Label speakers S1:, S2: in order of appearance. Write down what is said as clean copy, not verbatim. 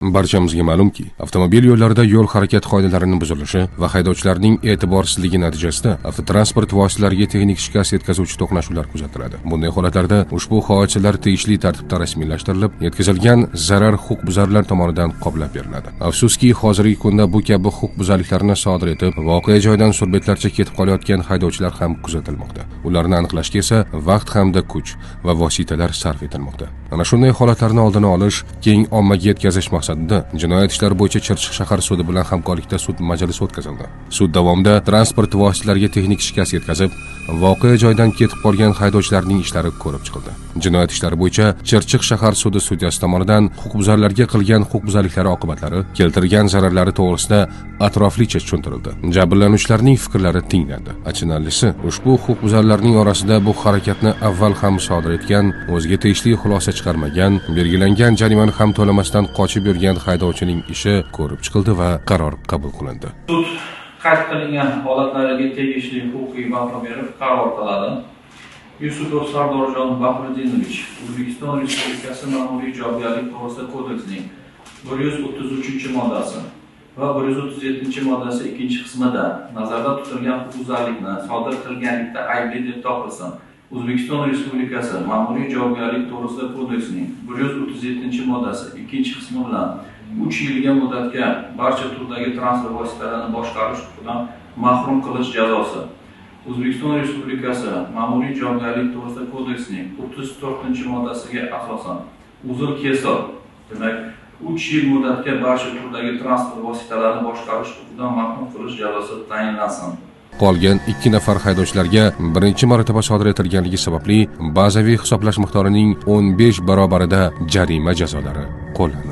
S1: Barchamizga ma'lumki, avtomobil yo'llarida yo'l harakati qoidalarining buzilishi va haydovchilarning e'tiborsizligi natijasida avtotransport vositalariga texnik shikast yetkazuvchi to'qnashuvlar kuzatiladi. Bunday holatlarda ushbu hodisalar tegishli tartibda rasmiylashtirilib, yetkazilgan zarar huquqbuzarlar tomonidan qoplab beriladi. Afsuski, hozirgi kunda bu kabi huquqbuzarliklarni sodir etib, voqea joyidan surbetlarcha ketib qolayotgan haydovchilar ham kuzatilmoqda. Ularni aniqlashga esa vaqt hamda kuch va vositalar sarf etilmoqda. Ana shunday holatlarni oldini olish, keng ommaga yetkazish maqsadida jinoyat ishlari bo'yicha Chirchiq shahar sudi bilan hamkorlikda sud majlisi o'tkazildi. Sud davomida transport vositalariga texnik shikast yetkazib, voqea joyidan ketib qolgan haydovchilarning ishlari ko'rib chiqildi. Jinoyat ishlari bo'yicha Chirchiq shahar sudi sudyasi tomonidan huquqbuzarlarga qilgan huquqbuzarliklari oqibatlari, keltirgan zararlari to'g'risida atroflicha tushuntirildi. Jabrlanuvchilarning fikrlari tinglandi. Achinarlisi, ushbu huquqbuzarlarning orasida bu harakatni avval ham sodir etgan, o'ziga tegishli xulosa chiqarmagan, belgilangan jarimani ham to'lamasdan qochib yurgan haydovchining ishi ko'rib chiqildi va qaror qabul qilindi.
S2: Sud qayd qilingan holatlariga tegishli huquqiy baho berib qaror qiladi. Yusupov Sardorjon Bahridinovich O'zbekiston Respublikasi Ma'muriy javobgarlik to'g'risida kodeksining 133-moddasi va 137-moddasi 2-qismida nazarda tutilgan huquqbuzarlikni sodir qilganlikda aybli deb topilsin. O'zbekiston Respublikasi Ma'muriy javobgarlik to'g'risida kodeksining 137-moddasi 2-qismi bilan 3 yilga muddatga barcha turdagi transport vositalarini boshqarish huquqidan mahrum qilish jazosi. O'zbekiston Respublikasi Ma'muriy javobgarlik to'g'risida kodeksining 34-moddasiga asosan uzr kesil, demak 3 yil muddatga barcha turdagi transport vositalarini boshqarish huquqidan mahrum qilish jazosi tayinlansin.
S1: Qolgan 2 nafar haydovchilarga birinchi marotaba sodir etilganligi sababli bazaviy hisoblash miqdorining 15 barobarida jarima jazolari qo'llanildi.